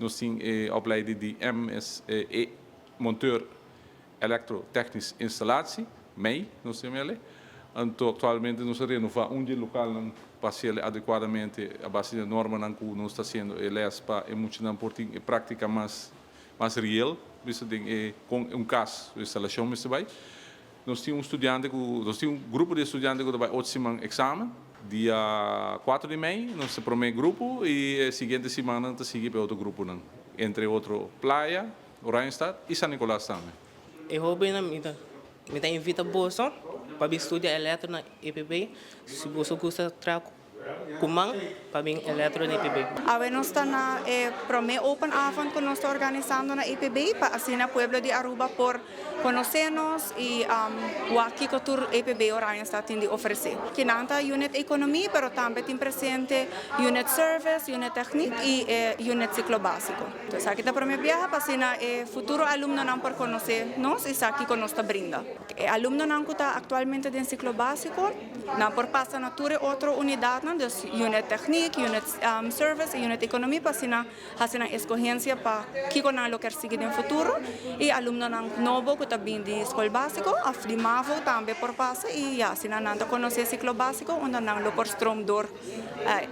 Nos tin e opleiding di MSE, monteur elektrotechnisch installatie, MEI, nos ta yama. Anto, aktualmente nos a renova un di e lokalnan pa hasié adekuadamente a base di normanan ku nos ta hasiendo e les pa e muchanan por tin e práktika mas real, bisa den e kon un kas instalashon mester bai. Nos tin un grupo di studiante ku ta bai 8 siman eksamen. Dia 4 di mei, nos promé grupo i e siguiente siman ta sigui pa otro gruponan. Entre otro Playa, Oranjestad i San Nicolas tambe. E hóbennan, mi ta invitá boso pa studia elektro na EPB. Si bo gusta traha ku man, pa bin elektro na EPB. Awe nos ta na promé open avond ku nos ta organisando na EPB pa asina pueblo di Aruba por konosé nos i kiko tur EPB Oranjestad tin di ofresé. Akinan ta unit economie, pero tambe tin presente unit service, unit techniek i unit siklo básiko. Anto, aki ta promé biaha pa asina e futuro alumnonan por konosé nos i sa kiko nos ta brinda. E alumnonan ku ta aktualmente den siklo básiko, nan por pasa na tur otro unidatnan, dus unit techniek, unit service i unit economie, pa asina hasi nan eskohensia pa kiko nan lo ke sigui den futuro. I alumnonan nobo ku ta bin di skol básiko, òf di MAVO tambe por pasa i ya, asina nan ta konosé siklo básiko, unda nan lo por stroom door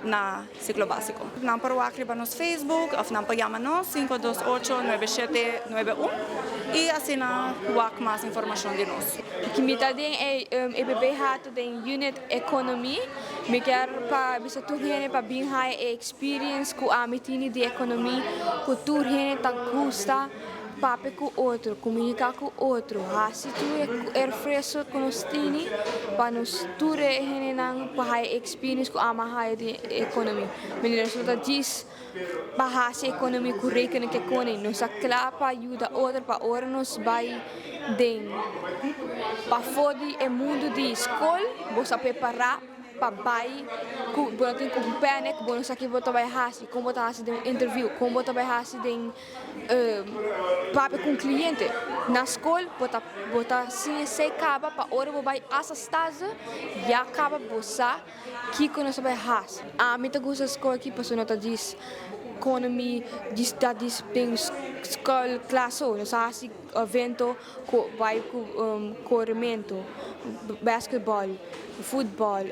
na siklo básiko. Nan por wak riba nos Facebook, òf nan por yama nos 528 9791 i asina wak mas informashon di nos. Mi ta den EPB Hato den unit economie. Mi ke pa bisa tur hende pa bin haya experience ku ami tin di economie, ku tur hende ta gusta papia ku otro, komuniká ku otro, hasi tur esfuerso ku nos tin pa nos tur hendenan pa haya experience ku ami a haya di economie. Manera nos no ta djis pa hasi economie ku rekenen ke kone, nos ta kla pa yuda otro pa ora nos bai den pafó di e mundu di skol, bo sa prepará pa bai ku bo no tin ku panic, bo no sa kiko bo ta bai hasi, kon bo ta hasi den un interview, kon bo ta bai hasi den papia ku un kliente. Na skol bo ta siña esei kaba pa ora bo bai hasta stage ya kaba bo sa kiko nos ta bai hasi. Ami ta gusta skol aki pasobra no ta djis economy, djis ta djis den skol klas so, nos a hasi evento ku bai ku korementu, basketball, futbòl,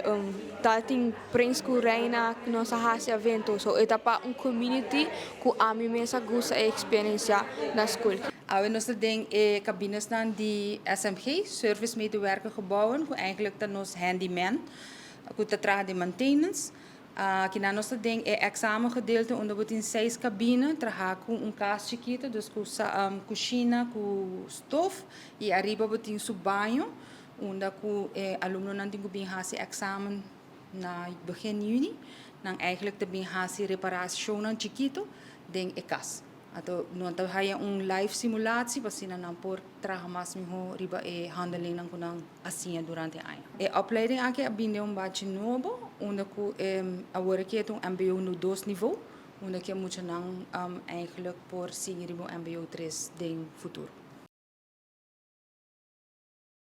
ta tin prins ku reina ku nos a hasi evento. So e ta pa un community ku ami mes a gusta e eksperensia na skol. Awe nos ta den e kabinesnan di SMG, Service Medewerker Gebouwen, ku eigenlijk ta nos handyman, ku ta traha di maintenance. Akinan nos ta den e examengedeelte, unda bo tin seis kabine, traha ku un kas chikitu, dus ku kushina, ku stof, i ariba bo tin su baño, unda ku e alumnonan tin ku bin hasi examen na begin juni, nan eigenlijk ta bin hasi reparacionnan chikitu den e kas. Anto nan ta haya un live simulatie pa asina nan por traha mas mihó riba e handelingnan ku nan a siña durante aña. E opleiding aki a bin den un bachi nobo, unda ku awor aki ta un MBO no dos nivo, unda ku e muchanan eigenlijk por sigui riba un MBO 3 den futuro.